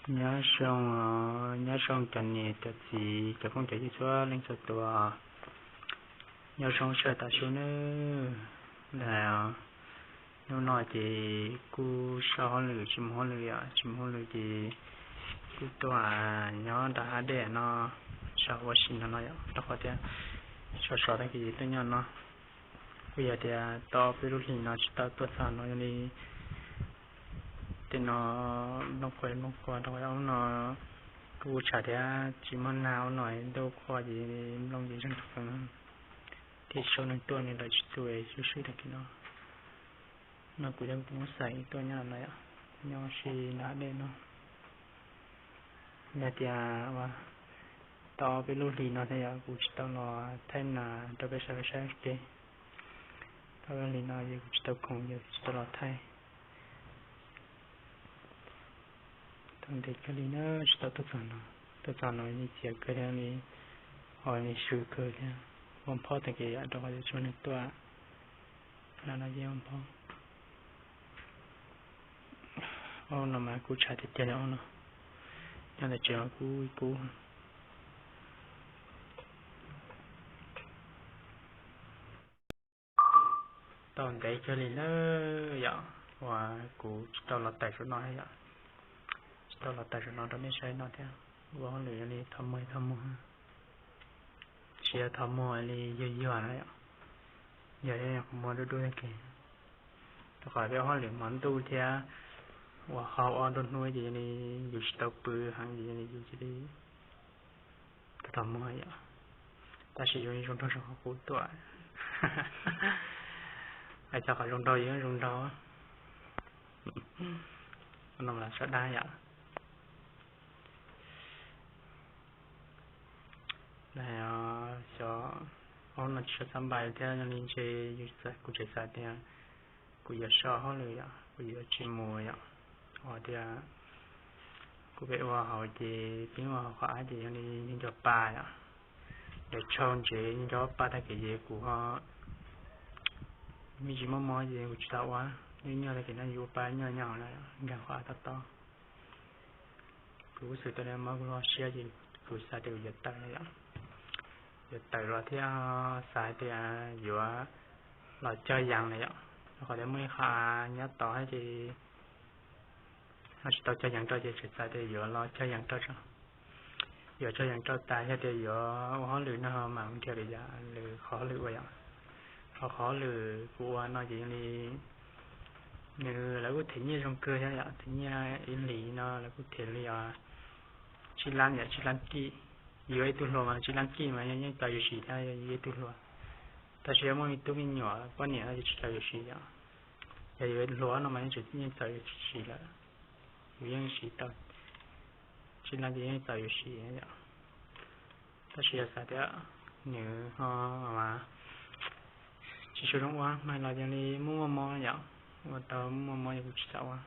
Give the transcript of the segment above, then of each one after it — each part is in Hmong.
Nyob zoo, nyob zoo cov niam cov txiv cov phooj cov ywg txhua leej txhua tus. Nyob zoo sawv daws tau su nawb. Ntawm hnub no ces kuj so hauj lwm tsis mus hauj lwm yom, tsis mus hauj lwm ces kuj tuaj nyob nram hav dej no, saum ua si no no yom, rau qhov tias sov sov tag kis tuaj nyob no. Kuj yog tias tau peb lub hlis no tsis tau tuaj txog no yog li tej no nplooj qhuav nplooj qhuav rau ub no, kuj tshav thiab tsis muaj nag ub no ntuj qhuav ces nplooj ces zeeg rau no, thiab tsis tshua neeg tuaj li lawm tsis tu xwb xwb tag kis no. No kuv yog kuv muab xaim tuaj nyob no yom, nyob si nram hav dej no. Yog tias ua tau peb lub hlis no thiab yom, kuv tsis tau los thaij nas rau peb sawv daws saib ua ke. Tau peb lub hlis no ces kuv tsis tau khoom ces kuv tsis tau los thaij. Tau ntev kawg li na, tsis tau tuaj txog no. Tuaj txog no yeej txias kawg thiab li, ho li swb kawg thiab. Ua nphob tag kis yom, rau qhov tsis muaj neeg tuaj. No no yeej ua nphob. Ob no mas kuj tshav tiag tiag li ob no. Nyob ntawm tsev mas kub kub. Tau ntev kawg li na yom, uas kuv tsis tau los tawm saum no yom. Tsis tau los tawm saum no rau nej saib no thiab. Ua hauj lwm li thov muag thov muag, tsis yog thov muag li yuag yuag na yom, yog qhov muag dub dub tag kis. Rau qhov peb ua hauj lwm hmo ntuj thiab, ua hauj ob nruab hnub ces yog li yus tsis tau pw heev ces yog li yus cia li thov muag yom. Tab sis zoo zoo nraug zoo qhov qub tuaj, hais txog qhov zoo nraug yeej zoo nraug. No mas sawv dab yom. Xyov ob no tsis tshua xab npais thiab, yog li ntshe kuv tseem xav tias kuv yuav so hauj lwm yom, kuv yuav tsis mus yom. Ho tias kuv pem ua hauv ces peb ua hauv qhov av ces yog li nco pa yom, lawv tshau ntsev nco pa tag kev ces kuv ho me ntsis muaj mob ces kuv tsis tau ua. Nyuaj nyuaj tag kev no yus ua pa nyuaj nyuaj na, nkag qhov av tob tob. Kuv xwm tau li mob kuv lub siab ces kuv xav tias kuv yuav tawm na yom, yuav tawm los thiab xav hais tias yuav los cog yees na yom, rau qhov tias muaj ib qhov av nyob tod thiab ces ho tsis tau cog yees rau ces tseem xav tias yuav los cog yees rau tso. Yuav cog yees rau tas yog tias yuav ua hauj lwm no ho mam mus nrhiav lwm yam, lwm qhov hauj lwm ua yom. Ho qhov hauj lwm kuv ua no ces li nws lawv kuj them nyiaj zoo kawg thiab yom, them nyiaj ib hlis no lawv kuj them li os tsib lab yom, tsib lab kij. Yuav ib tug hluas mas tsib lab kij mas yeej txaus yus siv thiab, yuav ib tug hluas. Tab sis yog muaj me tub me nyuam poj niam no ces tsis txaus yus siv yom. Yog yuav hluas no mas yeej tseem yeej txaus yus siv lawm, yus yeej siv tau, tsib lab ces yeej txaus yus siv yom. Tab sis yog xav tias nws ho tsis tshua zoo ua mas los yog li muaj muaj mob yom, ua tau muaj muaj mob yog kuv tsis xav ua.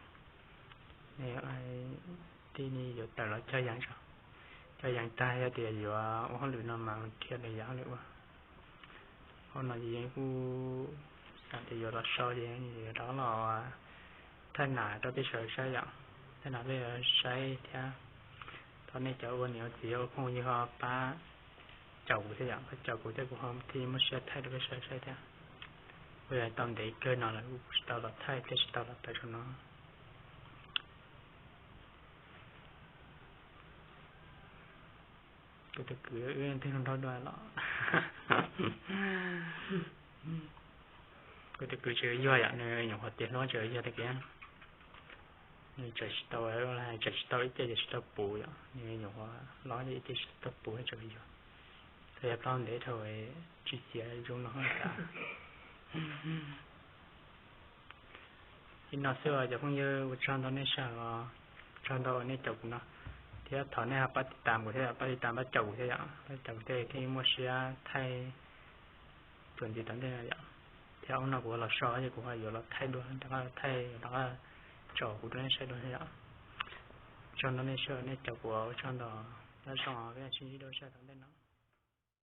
Thiaj li yuav tawm los cog yees tso, cog yees tag yog tias yuav ua hauj lwm no mas nrhiav lwm yam hauj lwm ua. Hauv no ces yeej kuj xav tias yuav los so ces yuav rov los thaij nas rau peb sawv daws saib yom, thaij nas peb sawv daws saib thiab. Thov nej cov ua niam ua txiv ua phooj ywg ho pab caum kuv thiab yom, pab caum kuv thiab kuv ho thiaj muaj siab thaij rau peb sawv daws saib thiab. Kuj yog tau ntev kawg no lawm kuv tsis tau los thaij thiab tsis tau los tawm saum no. Kuv tus kwv wb twb zoo nraug dua los, kuv tus kwv tseem yuag yom, nws nyuam qhuav tiav hlob tseem yuag tag kiag. Nws tseem tsis tau, tseem tsis tau ib ce ces tsis tau puv yom, nws nyuam qhuav hlob ib ce tsis tau puv tseem yuag. Txawm yog plaub ntev dhau tsis txiav zoo no tas. Li no xwb os cov phooj ywg, ua tsaug ntau nej sawv, ua tsaug ntau uas nej caum kuv no, thiab thov nej ho pab tiv tam kuv thiab, pab tiv tam pab caum kuv thiab yom, pab caum kuv thiaj li muaj siab thaij txuas ntxiv tom ntej no yom. Thiab ub no kuv los so ces kuv ho yuav los thaij dua, rov qab thaij rov qab tso kuv rau nej saib dua thiab yom. Ua tsaug ntau nej sawv, nej caum kuv, ua tsaug ntau, nyob zoo, peb mam sib ntsib dua saib tom ntej no.